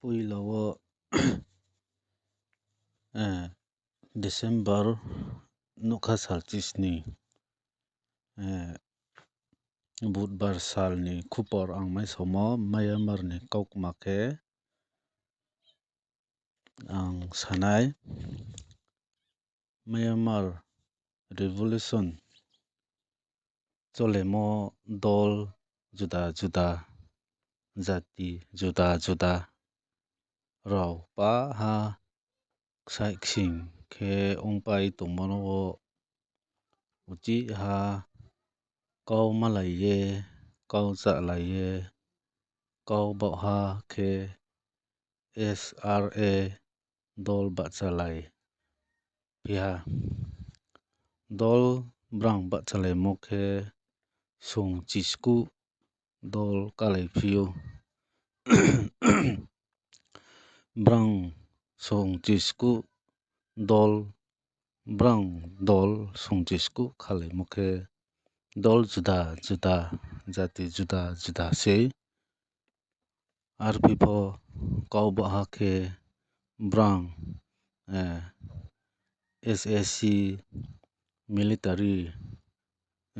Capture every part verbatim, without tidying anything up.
Poila wo, eh, December nougkha sal chisni, eh, Budbar sal ni khupor ang maisaomo Myanmar ni kaukma khe ang sanai. Myanmar Revolution cholemo dol juda juda, jati juda juda rao pah ha ksaih ksing khe ongpai tongmo no wo uchih ha kau malai ye, kau chalai ye, kau baoh ha khe S R A dol bahchalai phi ha. Dol brang bahchalaimo khe song chiskuh dol kalaiphi ou. Brang song chiskuh dol, brang dol song chiskuh khalaimo khe dol juda juda, jati juda juda sei. Arphi pho kau baoh ha khe brang, eh, S S C military,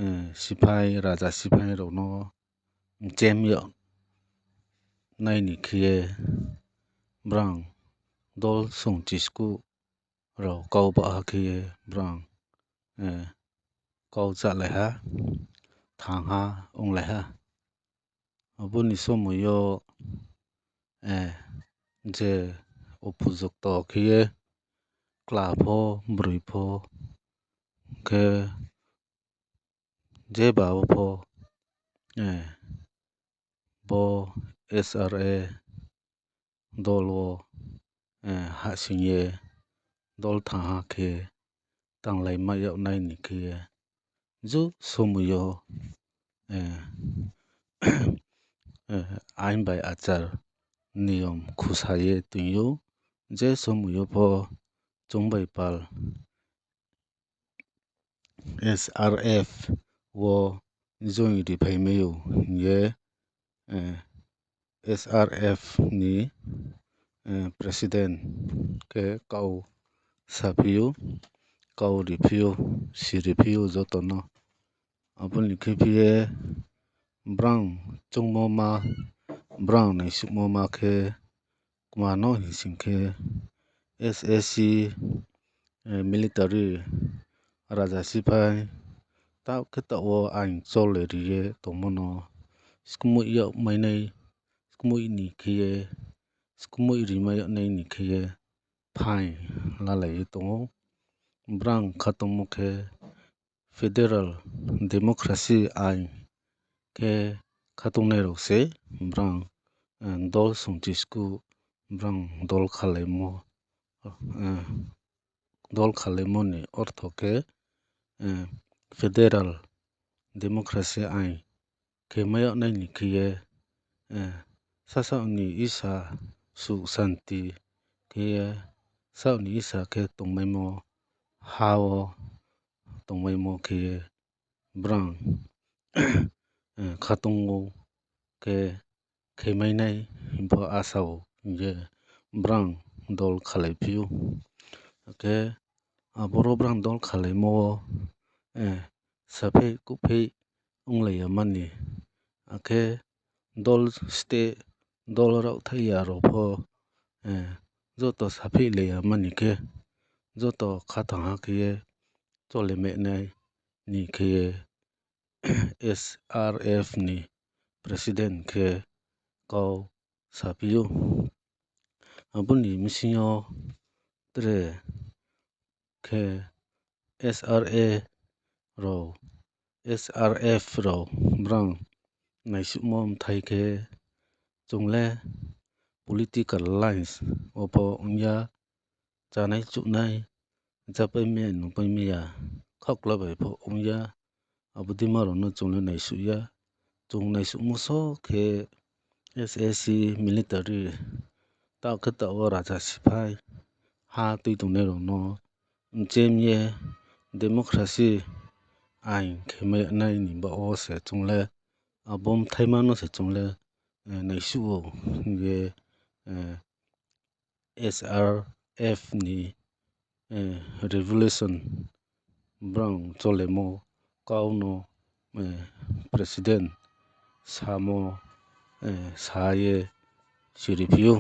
eh, siphai, raja siphai rao no mchem yag nai ni khe ye brang dol song chiskuh rao kau baoh ha khe ye brang, eh, kau chalai ha, thang ha, onglai ha. Abo ni somoi yo, eh, je upojukto khe ye kla pho, broi pho, khe jeba wo pho, eh, bo S R A dol wo, eh, hahsoing ye dol thang ha khe tanglaimai yag nai ni khe ye, ju somoi yo, eh, eh, ain bai achar niyom khusa ye toing ou, je somoi yo pho chung bai pal S R F wo join ri phaimai ou hing ye, eh, S R F ni, eh, president khe kau saphi ou, kau riphi ou, siriphi ou joto no. Abo ni khe phi ye brang chungmo ma, brang naisuhmo ma khe kma no hing sing khe S S C, eh, military, raja siphai, taoh khe taoh wo ain chole ri ye tongmo no skmoih yag mai nai, skmoih ni khe ye, skmoih rimai yag nai ni khe ye phaing lalai ye tong ou. Brang khatungmo khe federal democracy ain khe khatungnai rao se brang, eh, dol song chiskuh brang dol khalaimo, eh, dol khalaimo ni ortho khe, eh, federal democracy ain khe mai yag nai ni khe ye, eh, sasaoh ni isa suh santi khe ye, sasaoh ni isa khe tongmaimo, ha wo tongmaimo khe ye brang, eh, khatung ou khe khemai nai hing pho asa ou hing ye brang dol khalaiphi ou. Akhe aboro brang dol khalaimo wo, eh, sapheih kuhpheih onglai ya mani, akhe dol state, dol raohthaih ya rao pho, eh, joto sapheih lai ya mani khe, joto khathang ha khe ye chole mai nai ni khe ye S R F ni president khe kau saphi ou. Abo ni bsing yo tre khe S R A rao, S R F rao brang naisuhmo mthai khe chung le political lines wo pho ong ya, chánai chuhnai, chápai mai ya, nungpai mai ya, khaukla bai pho ong ya, abo dei ma rao no chung le naisuh ya. Chung naisuhmo so khe S S C military, taoh khe taoh wo raja siphai, ha tui tongnai rao no mchem ye democracy ain khe mai nai ni baoh wo se chung le, abo mthaima no se chung le, eh, naisuh ou hing ye, S R F ni revolution brang cholemo kau no president samo sa ye siri phi ou.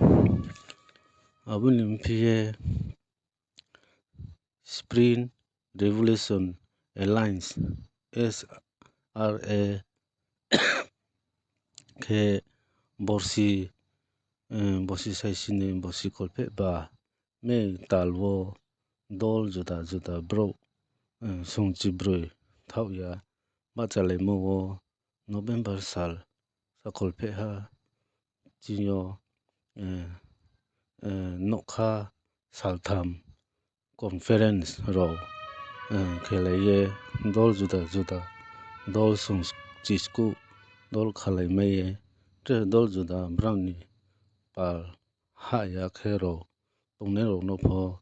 Abo ni mphi ye Spring Revolution Alliance, S R A, khe borsi, borsi saisi ni borsi kholphehba May tal wo dol juda juda brouh sungchi broi thaoh ya bahchalaimo wo November sal sakholphehha chini yo nougkha saltham conference rao khelai ye dol juda juda, dol sungchi skuh, dol khalaimai ye, tre dol juda brao ni pal hah ya khe rao tongnai rao no pho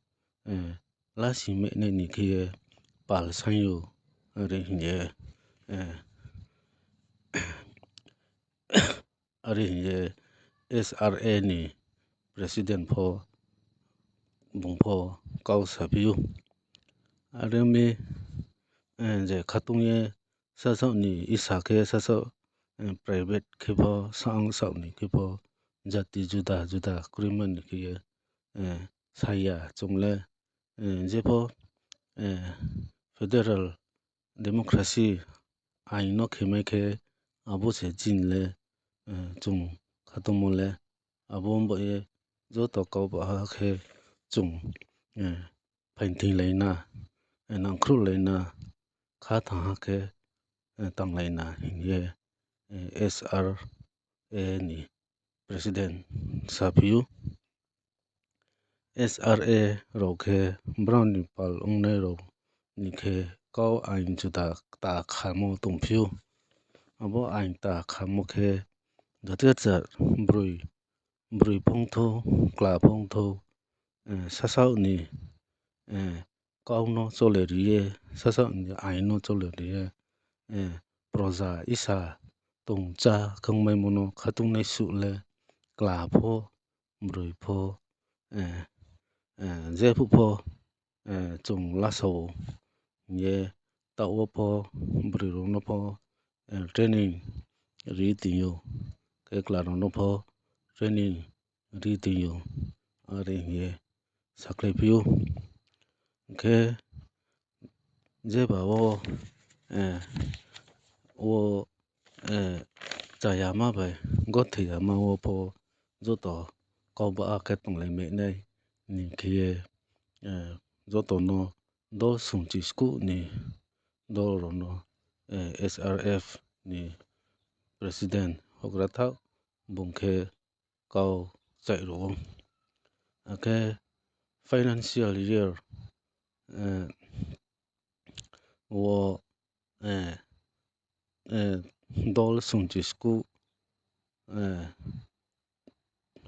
lasi mehnai ni khe ye pal saing ou, are hing ye, are hing ye S R A ni president pho, bung pho kau saphi ou. Are mi je khatung ye sasaoh ni isa khe sasaoh private khe pho, sasaoh ni khe pho, jati juda juda kroima ni khe ye sa ya chung le, jepho federal democracy ain no khemai khe abo se chini le chung khatungmo le, abo baoh ye joto kau baha khe chung phaingthinglai na, nangkhruhlai na, kha thangha khe tanglai na hing ye S R A ni president saphi ou. S R A rao khe brao ni pal ongnai rao ni khe kau ain juda kta khamo tongphi ou. Abo ain kta khamo khe jati jati broi, broi phongthou, kla phongthou, sasaoh ni kau no chole ri ye, sasaoh ni ain no chole ri ye, proja isa tongchá khangmaimo no khatungnai suh le kla pho, broi pho, jephuh pho chung lasao ye, taoh wo pho broi rao no pho training ri tong ou, khe kla rao no pho training ri tong ou, are hing ye sakhlaiphi ou. Khe jeba wo, wo chayama bai gothoi yama wo pho joto kau baha khe tonglai mehnai ni khe ye, joto no dol sungchi skuh ni dol rao no, S R F ni president houhgra thaoh, bung khe kau chaih ro ou. Akhe financial year wo dol sungchi skuh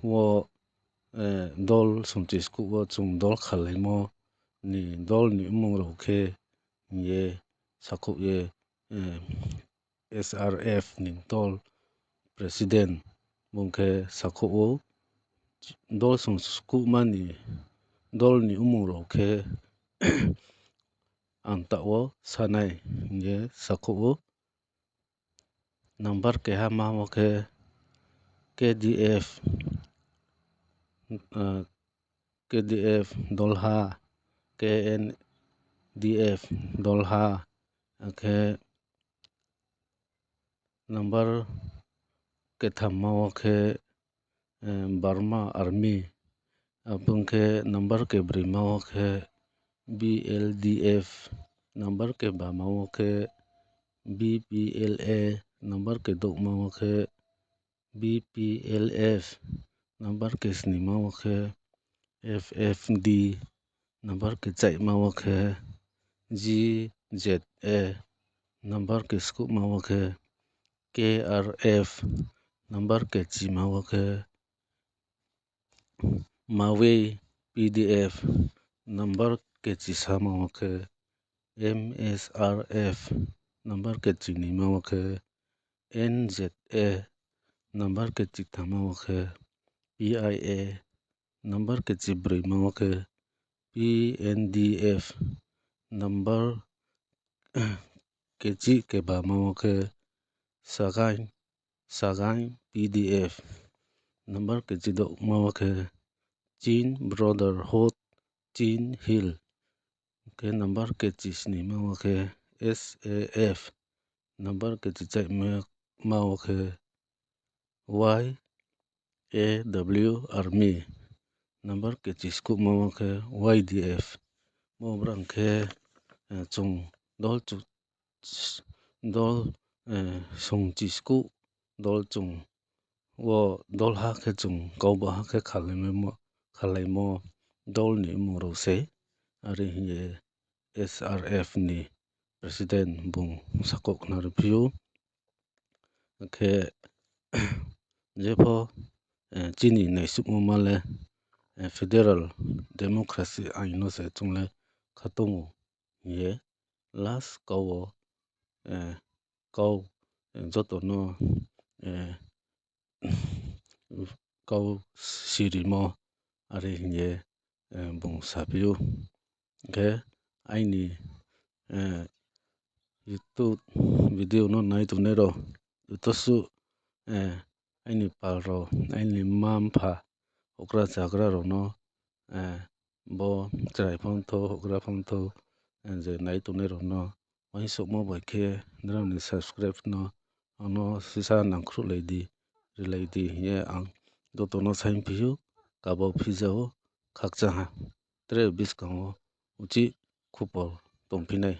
wo, dol sungchi skuh wo chung dol khalaimo ni dol ni mmung rao khe hing ye sakhouh ye, S R F ni dol president bung khe sakhouh ou, dol sungchi skuhma ni dol ni mmung rao khe ang taoh wo sanai hing ye sakhouh ou. Number kehama wo khe K D F, K D F dolha, K N D F dolha, akhe number kethamma wo khe Burma Army, abung khe number kebroima wo khe B L D F, number kebama wo khe B P L A, number kedouhma wo khe B P L F, number kesnima wo khe F F D, number kechaihma wo khe G Z A, number keskuhma wo khe K R F, number kechima wo khe Mawei P D F, number kechisama wo khe M S R F, number kechinima wo khe N Z A, number kechithama wo khe Number kechi broi ma wo khe P N D F. Number kechi keba ma wo khe Sagaing, Sagaing P D F. Number kechi douh ma wo khe Chin Brotherhood, Chin Hill. Khe number kechi sni ma wo khe S A F. Number kechi chaih ma wo khe Y A W Army. Number kechi skuh ma wo khe Y D F. Bo brang khe, eh, chung dol chu-, dol, eh, song chi skuh dol chung wo dol ha khe chung kau ba ha khe khalaimo, khalaimo dol ni mmung rao sei. Are hing ye S R F ni president bung sakhouh khnariphi ou. Khe jepho, eh, chini naisuhmo ma le, eh, federal democracy ain no se chung le khatong ou hing ye last kau wo, eh, kau, eh, joto no, eh, kau sirimo are hing ye, eh, bung saphi ou. Khe aini, eh, YouTube video no nai tongnai rao, joto suh, eh, aini pal rao, aini mma mpha, houhgra chagra rao no, eh, bo chrai pho ongthou, houhgra pho ongthou, eh, je nai tongnai rao no uaingsouhmo bai khe nrao ni subscribe no ang no sisa nangkhruhlai di, rilai di hing ye ang joto no saingphi ou, kaba phija ou, khakchang ha. Tre buskang wo uchih khupor tongphi nai.